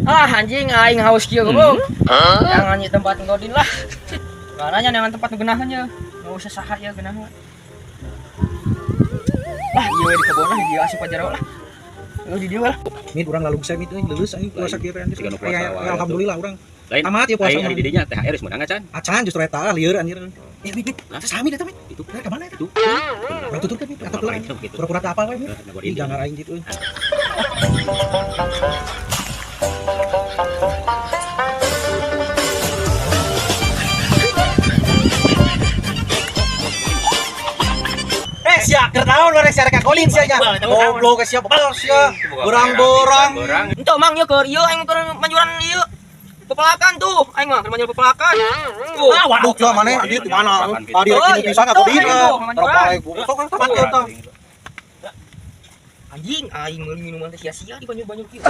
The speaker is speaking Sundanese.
Ah anjing aing haus kieu goblok. Jangan ieu tempat nggodin lah. Karena jangan tempat genahan ya. Enggak usah saha ya genahan. Lah ieu we di kebon lah dieu asup aja lah. Lu di dieu lah. Mit urang lalungse mit euy leuleus anjing puasa kieu teh anjir. Siga nu puasa Ya, wae ya, alhamdulillah urang. Lain Tamat ya puasa. Aing ari di dinya THR geus meunang acan. Acan justru eta lieur anjir. Eh mit mit, sami eta mit. Itu. Ka mana eta? Itu. Urang tuturkeun mit atau Urang keula. gitu. Pura-pura teu apal we mit. Ih, Ih jangan aing gitu euy. Eh sia keur naon rek sia rek golin sia nya. Goblok sia bebal sia. Berang-berang. Entah mang ieu keur ieu aing keur manjuran ieu. Pepelakan tuh, aing mah keur manjuran pepelakan. Tuh. Ah, waduh sia maneh anjir di mana? Tadi rek Oh, kitu pisan aku iya. dina. Oh, iya. Terbaik. Sok kan tamatkeun tah. Anjing aing meuli minuman teh sia-sia di banjur-banjur kieu.